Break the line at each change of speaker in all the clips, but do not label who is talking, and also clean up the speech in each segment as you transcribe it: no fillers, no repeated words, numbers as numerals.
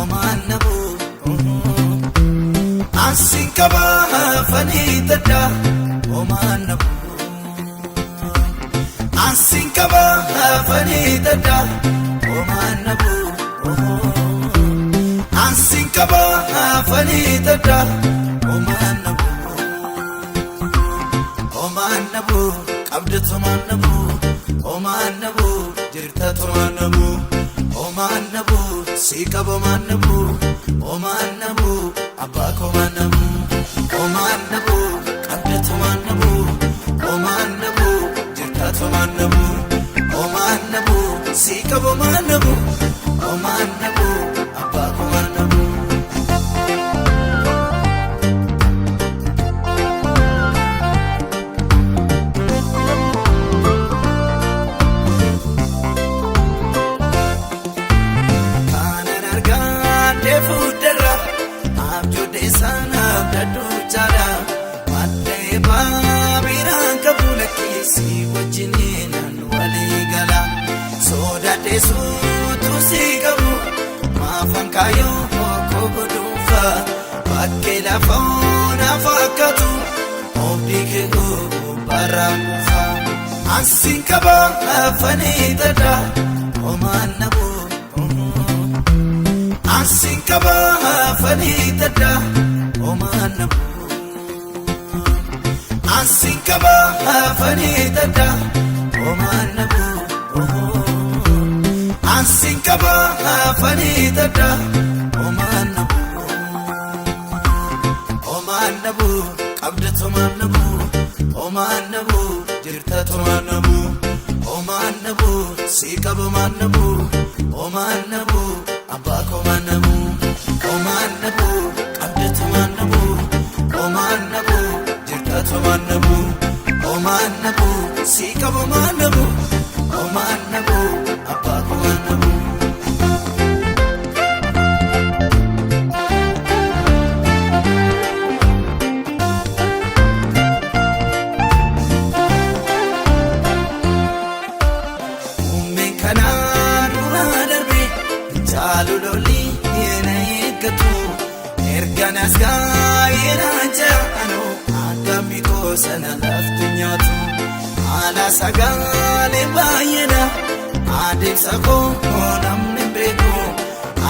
Omaan nabu Ansin qaba fanii tadda Omaan nabu Ansin qaba fanii tadda Omaan nabu Ansin qaba fanii tadda Omaan nabu Omaan nabu qabda tomaan nabu Omaan nabu jirta tomaan nabu Omaan nabu si qaba omaan nabu Omaan nabu abbaa komaan nabu Omaan nabu qabda tomaan nabu Omaan nabu jirta tomaan nabu Omaan nabu si qaba omaan nabu Omaan nabu abbaa komaan nabu. Kanan argaa fuuldura abjuudde sanaaf daduu jaala maddee baabiraan qabu lakkiisi wajjiniin walii gala sodaadhe suutu si qabu maafan kaayyoo koo godhuufa bakkee lafa na fakkaatu oobdii kee gubbaarraan kuufa ansin qaba afanii tadda omaan nabu. Ansin qaba fanii tadda omaan nabu Ansin qaba fanii tadda omaan nabu Ansin qaba fanii tadda omaan nabu Omaan nabu qabda tomaan nabu Omaan nabu jirta tomaan nabu Omaan nabu si qaba omaan nabu Omaan nabu abbaa komaan nabu Omaan nabu qabda tomaan nabu Omaan nabu jirta tomaan nabu Omaan nabu si qaba omaan nabu Omaan nabu abbaa komaan nabu. Muummeen kanaa dura darbe jaalu lolli na eeggatu erga nas gaa'eera ja'anu akkamii gosa lafti nyaatu haala sagaalee baay'eedha adeemsa koo namni beeku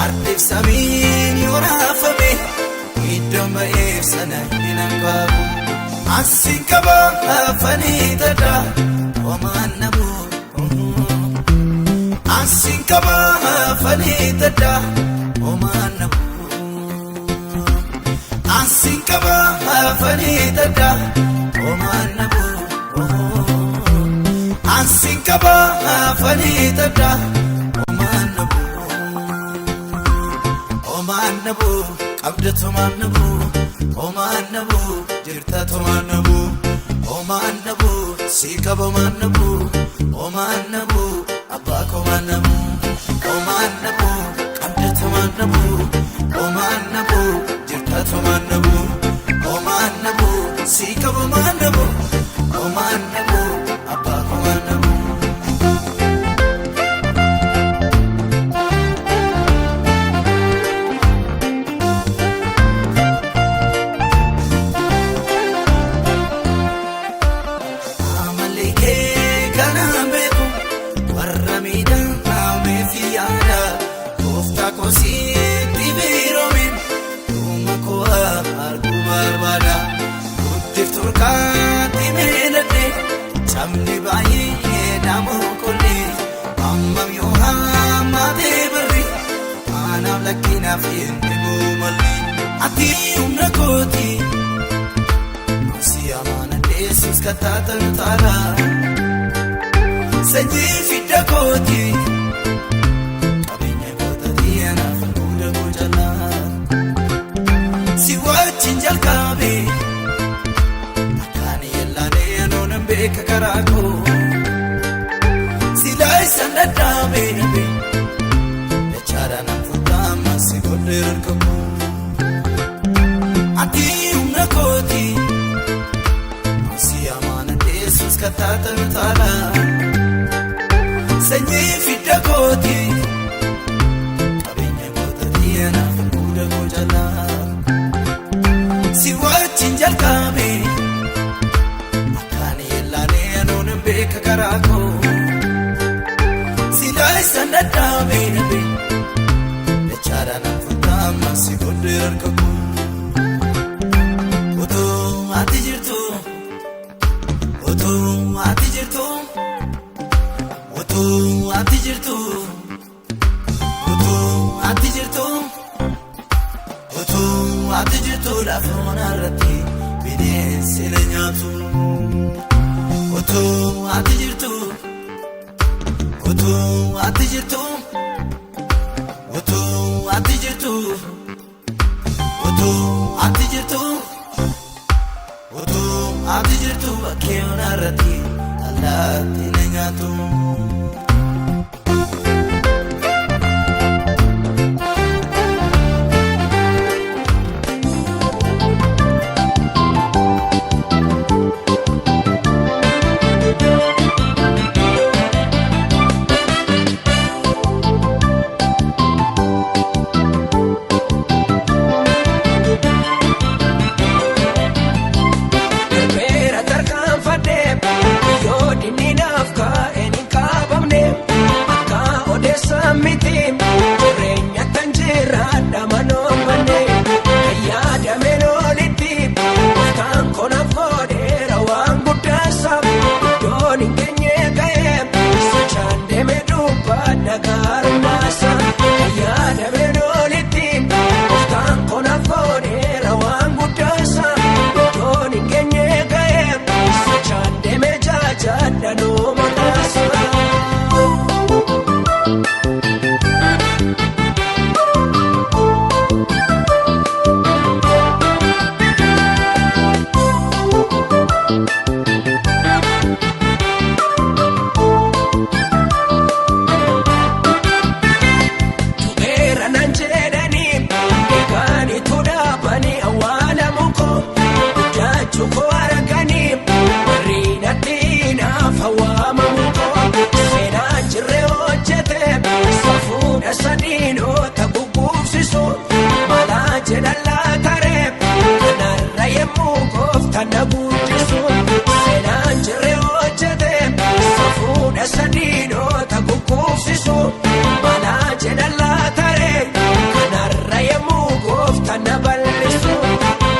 ardiif samiin yoo raafame iddoon ba'eef sana hin hanqaabu ansin qaba afanii tadda omaan nabu. Ansin qaba fanii tadda omaan nabu Ansin qaba fanii tadda omaan nabu Ansin qaba fanii tadda omaan nabu Omaan nabu qabda tomaan nabu Omaan nabu jirta tomaan nabu Omaan nabu si qaba omaan nabu Omaan nabu abbaa komaan nabu Omaan nabu qabda tomaan nabu Omaan nabu jirta tomaan nabu Omaan nabu si qaba omaan nabu Omaan nabu abbaa komaan nabu. Amalli kee kanaan beeku warra miidhameef yaada gooftaa koo sitti biroomin dhuma koo arguu barbaada guddif turkaatti miidhagde cabni baay'ee dhaamuu kollee hammam yoo hammaatee barri anaaf lakkinaaf hin dhibuu malli ati humna kooti. Si amaana Yesuus kattaatan taala sanyii fidda kooti qabeenya kootatti anaaf hunda koo jala si wajjin jalqabe akkaan yellaanee anoonan beeka karaa koo silaa isaan dadhaabe dachaadhaan an fuudhama si godhee harka koo ati humna kooti. Si amaana Yesuus kattaatan taala sanyii fidda kooti qabeenya kootatti. Kanan futtaama si godheera harka koo. Utuu ati jirtu, utuu ati jirtu, utuu ati jirtu, utuu ati jirtu, utuu ati jirtu lafa onarratti bineensi na nyaatu. Utuu ati jirtu, utuu ati jirtu, utuu ati jirtu, utuu ati jirtu, utuu ati jirtu bakkee onarratti allaatti na nyaatu.
Darbeera tarkaanfadhee yoo dinni naaf kaa'een hin qabamne akka odeessaa miti jireenya tan jiraadha manoommanne kan yaadameen olitti gooftaan konaaf godheera waan guddaasa iddoon hin geenye ga'ee sochaan deemee dubbadha gaarummaasa kan yaadameen olitti gooftaan konaaf godheera waan guddaasa. Iddoon hin geenye ga'ee sochaan deemee jaajaadha nuu maqaasa. Tubeera naan jedhanii eeganitu dhaabanii awwaalamu koo guddachuu koo arganii warri natti naaf waamamu koo seenaa jirre hojjete safuudha sadiinota gugguufsisu malaa jedhan laataree kanarra yemmuu gooftaan na guddisu seenaa jirre hojjete safuudha sadiinota gugguufsisu malaa jedhan laataree kanarra yemmuu gooftaan na bal'isu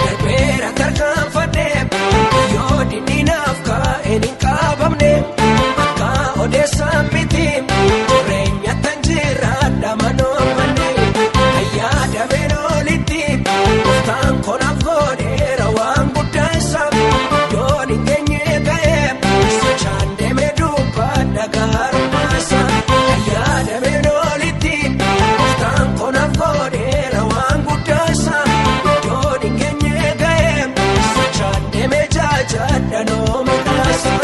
darbeera tarkaanfadhee yoo dinni naaf kaa'een hin qabamne akka odeessaa miti jireenya tan jiraadha manoommanne kan yaadameen olitti gooftaan konaaf godheera waan guddaasa iddoon hin geenye ga'ee sochaan deemee dubbadha gaarummaasa kan yaadameen olitti gooftaan konaaf godheera waan guddaasa iddoon hin geenye ga'ee sochaan deemee jaajaadha noo maqaasa.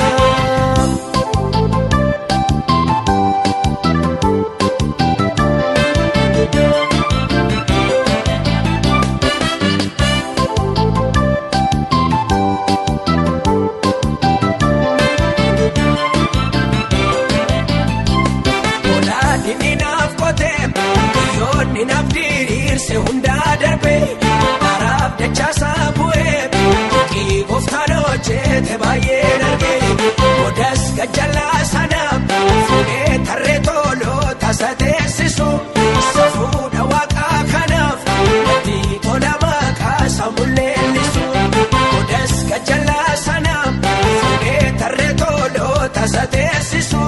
Olaanni naaf qotee biyyoonni naaf diriirse hundaa darbee karaaf dachaasaa bu'ee tuqii gooftaan hojjete baay'een argee odas gajjallaa sana fuudhee tarree toloota isa teessisu safuudha waaqaa kanaaf natti tola maqaa isaa mul'eellisu odas gajjallaa sana fuudhee tarree toloota isa teessisu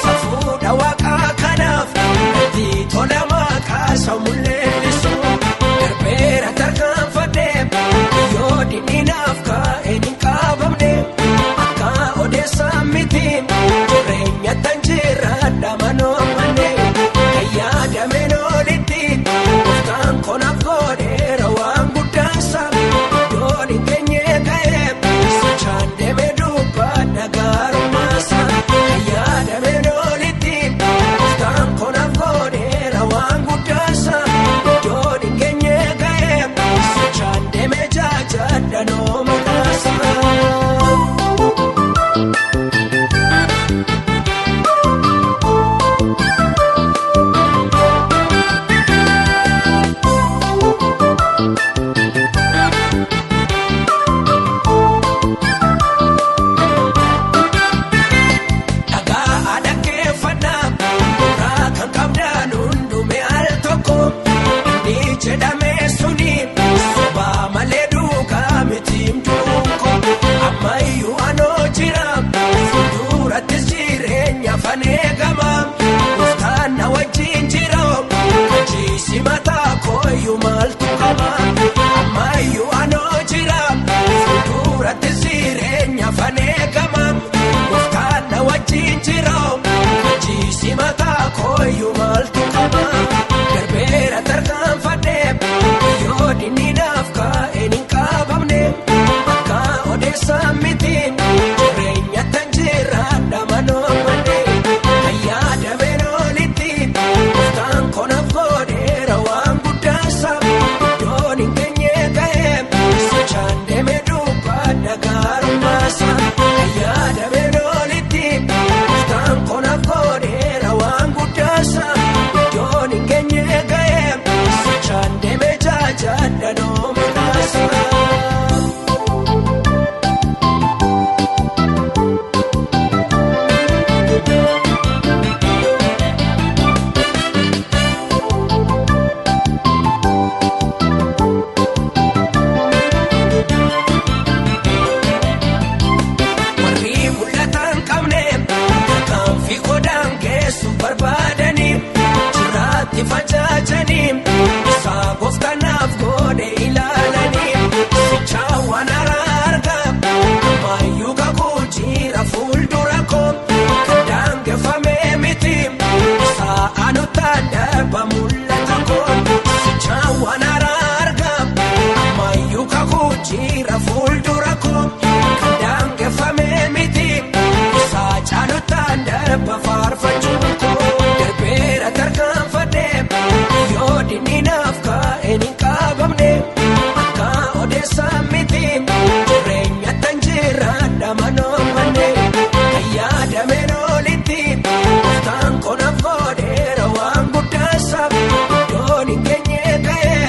safuudha waaqaa kanaaf natti tola maqaa isaa mul'eellisu darbeera tarkaanfadhee yoo dinni naaf kaa'een hin qabamne akka odeessaa miti jireenya tan jiraadha manoommanne kan Jedhame suni sobaa malee duukaa miti duuko ammayyuu anoo jira fuuldurattis jireenya fanee gama gooftaan na wajjin jira kachiisi mataa kooyyuu maaltu qaba ammayyuu anoo jira fuuldurattis jireenya fanee gama gooftaan na wajjin jira kachiisi mataa kooyyuu maaltu qaba. Darbeera tarkaanfadhee yoo dinniidhaaf kaa'een hin qabamne akka odeessaa miti jireenya tan jiraadha manoo malee kan yaadameen olitti gooftaan konaaf godheera waan guddaasa iddoon hin geenye ga'ee sochaan deemee dubbadha gaarummaasa kan yaadameen olitti gooftaan konaaf godheera waan guddaasa. Iddoon hin geenye ga'ee sochaan deemee jaajaadha nooma kaasa. Warri mul'ata hin qabne tarkaanfii godhan geessu barbaadanii jiraatti facaacanii isaa gooftanaaf godhe ilaalanii sichaawwan haaraa argaa ammayyuu kakuu jira fuuldura koo kan daangeffame miti isaa anutaan darba mul'ata koo sichaawwan haaraa argaa ammayyuu kakuu jira fuuldura koo kan daangeffame miti isaa caalutaan darba faarfachuu koo darbeera tarkaanfadhee yoo dinniinaaf kaa'een hin qabamne akka odeessaa miti jireenya tan jiraadha manoo malee kan yaadameen olitti gooftaan konaaf godheera waan guddaasa iddoon hin geenye ga'ee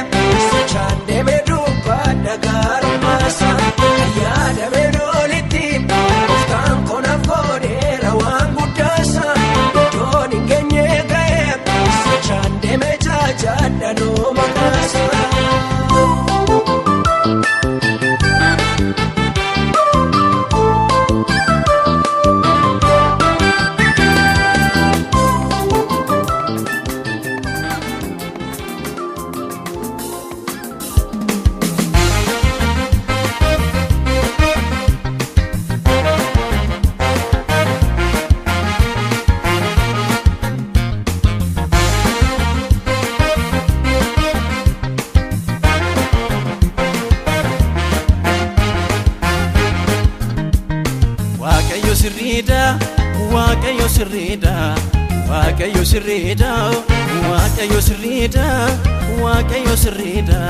sochaan deemee dubbadha gaarummaasa kan yaadameen olitti gooftaan konaaf godheera waan guddaasa iddoon hin geenye ga'ee sochaan deemee jaajaadha nooma kaasa.
Waaqayyo sirriidha, Waaqayyo sirriidha, Waaqayyo sirriidha, Waaqayyo sirriidha, Waaqayyo sirriidha,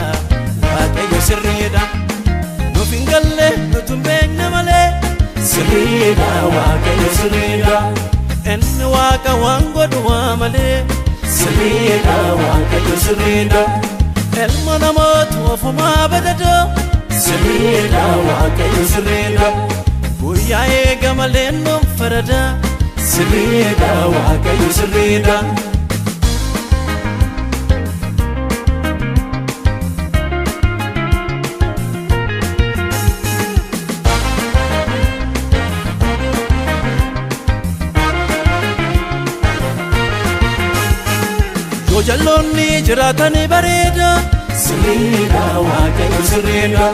Waaqayyo sirriidha. Nuuf hin galle nutu hin beekne malee sirriidha, Waaqayyo sirriidha. Inni Waaqa waan godhu waa malee sirriidha, Waaqayyo sirriidha. Ilma namaatu ofumaa badadoo sirriidha, Waaqayyo sirriidha. Guyyaa eega malee nuun farada sirriidha, Waaqayyo sirriidha. Yoo jalloonni jiraatanii bareeda sirriidha, Waaqayyo sirriidha.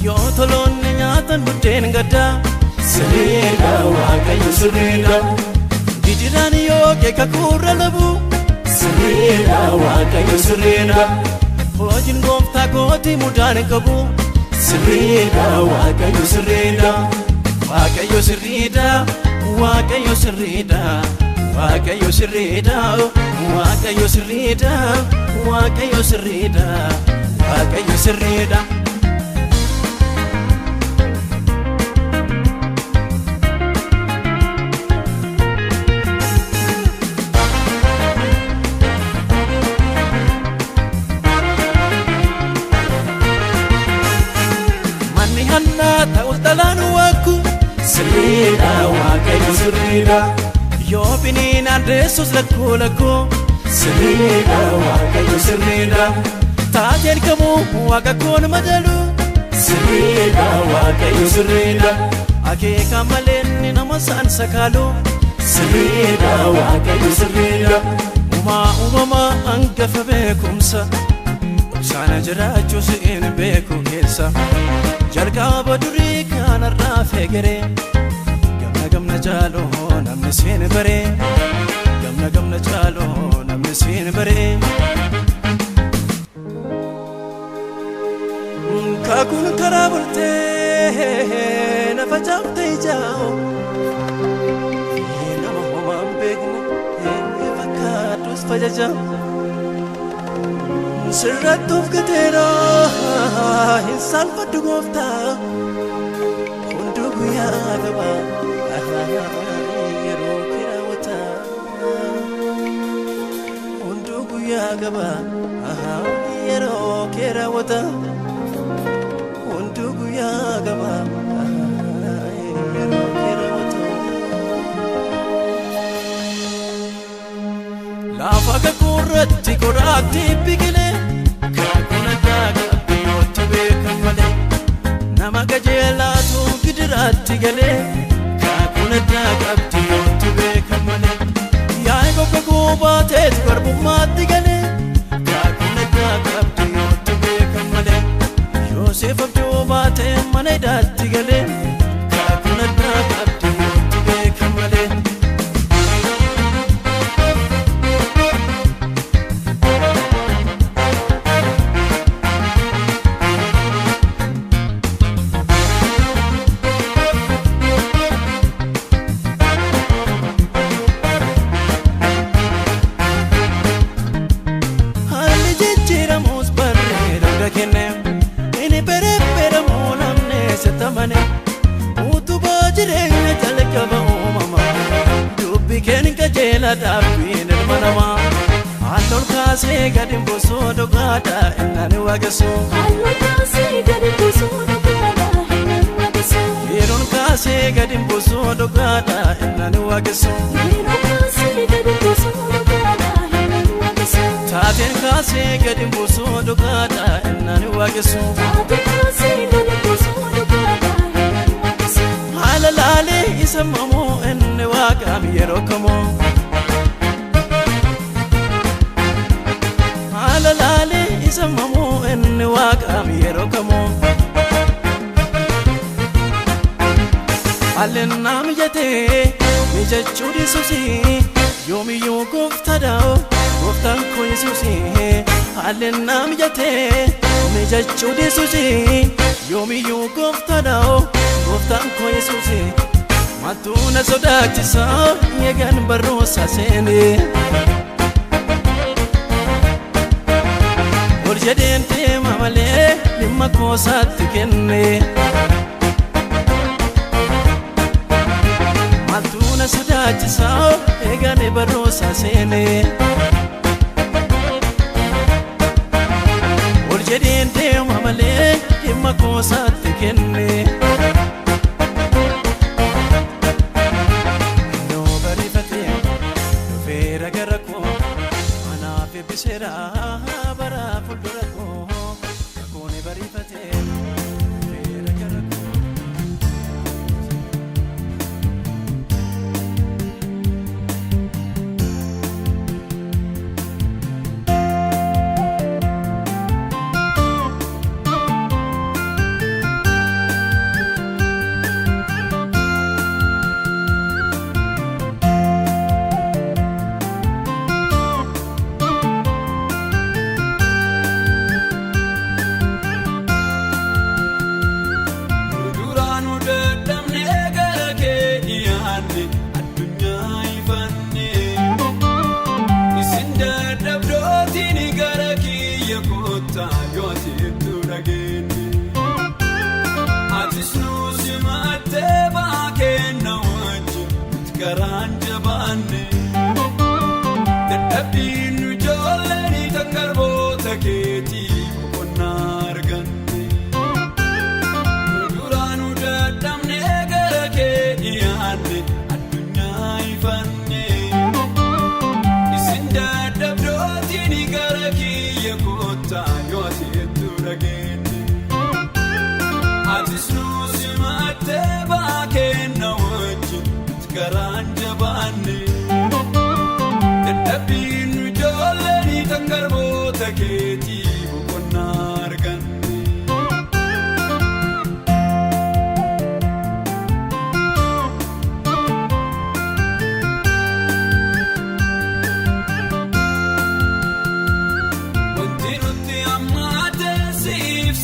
Yoo toloonni nyaatan buddeen gaddaa sirriidha, Waaqayyo sirriidha. Gidiraan yoo keeka kuurra labu sirriidha, Waaqayyo sirriidha. Hojiin gooftaa kootii mudaan hin qabu sirriidha, Waaqayyo sirriidha. Waaqayyo sirriidha, Waaqayyo sirriidha, Waaqayyo sirriidha, Waaqayyo sirriidha, Waaqayyo sirriidha, Waaqayyo sirriidha. Manni hannaa ta'us dhalaan wakku sirriidha, Waaqayyo sirriidha. Yoo biniin addeessus lakkoo lakkoo sirriidha, Waaqayyo sirriidha. Taateen kamuu waaqa koon madalu. Sirriidha Waaqayyo sirriidha. Akeeka malee nama saan sakaalu. Sirriidha Waaqayyo sirriidha. Uumaa uumamaa hangafa beekumsa. Sana jiraachuu siin beeku keessa. Jalqaba durii kanarraa fegeree. Gamna gamna jaaloo namni siin baree. Gamna gamna jaaloo namni siin baree. Kakuun karaa bultee na facaaftee ijaa'u. Nama homaa hin beekne fakkaadhus fajaja. Sirratti of gateera hin saalfadhu gooftaa. Hunduu guyyaa qaba yeroo kiraawwata. Hunduu guyyaa qaba yeroo kiraawwata. Hunduu guyyaa qaba yeroo kiraawwata. Lafa kakuurratti qoraatti biqilee kakuun addaa qabbiyyootti beekan malee nama qajeelaatu gidiraatti galee kakuun addaa qabbiyyootti beekan malee yaa'ii gogga guubaateet garbummaatti galee kakuun addaa qabbiyyootti beekan malee Yoosef abjuu baatee mana hidhaatti galee kakuun addaa qabbiyyootti beekan malee. Haalli jijjiiramus barree kenne inni bereberamuu namni sitti utubaa jireenya jalqaba uumama dubbi keen qajeela dhaabbiin ilma namaa halluun kaasee gadi buusuu dhugaadha innaan waaqessu yeroon kaasee gadi buusuu dhugaadha innaan waaqessu taateen kaasee gadi buusuu dhugaadha innaan waaqessu. Haala laalee isa mamoo inni waaqaam yeroo kamoo. Haala laalee isa mamoo inni waaqaam yeroo kamoo. Haalli naa mijatee mijachuu dhiisuusi yoomiyyuu gooftaadha gooftaan koo Yesuusi. Haalli naa mijatee mijachuu dhiisuusi yoomiyyuu gooftaadha gooftaan koo Yesuusi. Maaltu na sodaachisa eegan barroosaa seenee. Ol jedheen deema malee dhimma koosaatti kenne. Maaltu na sodaachisa eegan barroosaa seenee. Ol jedheen deema malee dhimma koosaatti kenne. Innoo bariifatee dhufeera gara koo anaaf eebbiseera bara fuuldura koo kakuun bariifatee dhufeera gara koo.
Duraanuu dadhabnee gara kee dhiyaanne addunyaa ifanne. Isin dadhabdootiin gara kiyya kottaa yoo ati dhageenye. Atis nu simattee baakenna wajjin nuti garaan jabaanne. Dadhabbiin nu ijoolleen takkarboota keetii boqonnaa arganne. Duraanuu dadhabnee gara kee dhiyaanne addunyaa ifanne. Isin dadhabdootiin gara kiyya kottaa yoo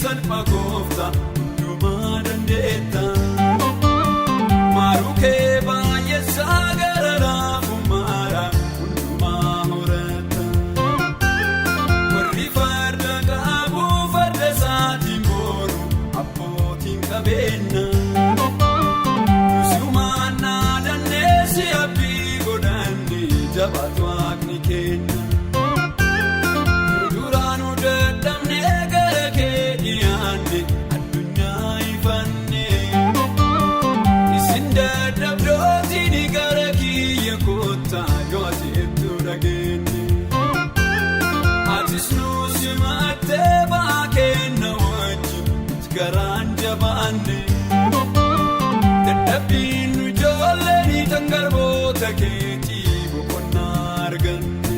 Salpha gooftaa hundumaa dandeetta. Maaluu kee baay'eessaa gara laafumaadha hundumaa horatta. Warri farda qabu farda isaatiin boonu abbootiin qabeenya. Nusumaan naadannee abdii godhanne jabaatu waaqni keenya. Duraanuu dadhabnee gara kee dhiyaanne addunyaa ifanne. Isin dadhabdootiin gara kiyya kottaa yoo ati hedduu dhageenye. Atis nu simattee ba'aa kenna wajjin garaan jabaanne. Dadhabbiin nu ijoolleen dhangarboota keetii boqonnaa arganne.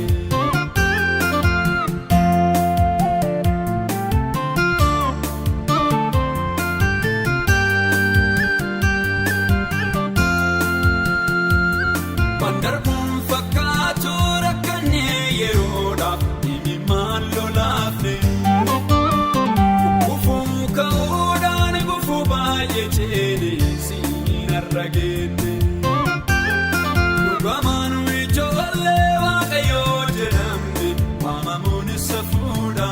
Wandarbuun fakkaatu rakkannee yeroodhaaf imimmaan lolaafne. Gufuu ka'uudhaan gufuu baay'ee ceenee siin har'a geenne. Dhugamaan ijoollee waaqayyoo jedhamne waamamuun isa fuudha.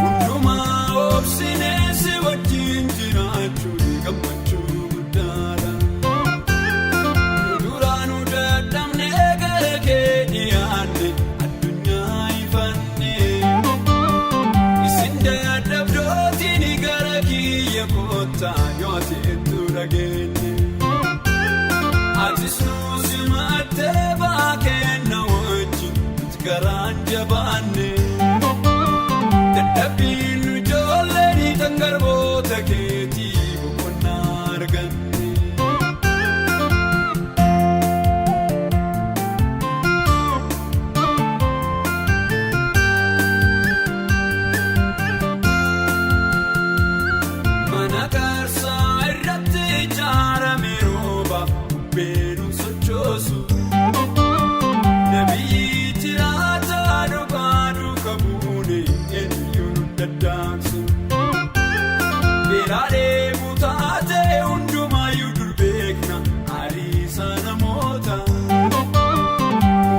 Hundumaa obsinee si wajjin jiraachuun gammachuu guddaadha. Duraanuu dadhabnee gara kee dhiyaanne addunyaa ifanne. Isin dadhabdootiin gara kiyya kottaa yoo ati hedduu dhageenye. Atis nu simattee ba'aa kenna wajjin nuti garaan jabaanne. Dadhabbiin nu ijoolleen dhangarboota keetii boqonnaa arganne. Mana qarsaa irratti ijaarame roobaaf bubbeenuun sochoosu. Nabiyyi jiraata dhugaa duuka buune eenyuun nu daddaaqsu. Beelaalee butaatee hundumaayyuu dur beekna hariisa namoota.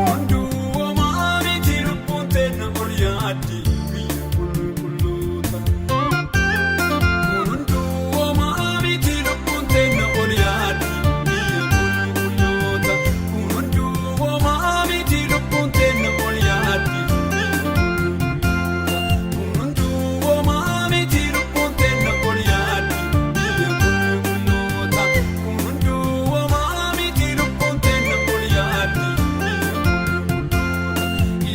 Hunduu homaa miti lubbuun teenna ol yaaddi biyya qulqulloota. Hunduu homaa miti lubbuun teenna ol yaaddi biyya qulqulloota. Hunduu homaa miti lubbuun teenna ol yaaddi biyya qulqulloota. Hunduu homaa miti lubbuun teenna ol yaaddi biyya qulqulloota. Hunduu homaa miti lubbuun teenna ol yaaddi biyya qulqulloota.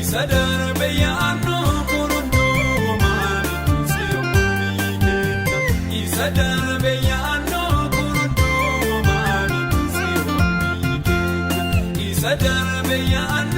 Isa darbe yaadnu kun hunduu homaa miti si'oomii kenna. Isa darbe yaadnu kun hunduu homaa miti si'oomii kenna. Isa darbe yaadnu.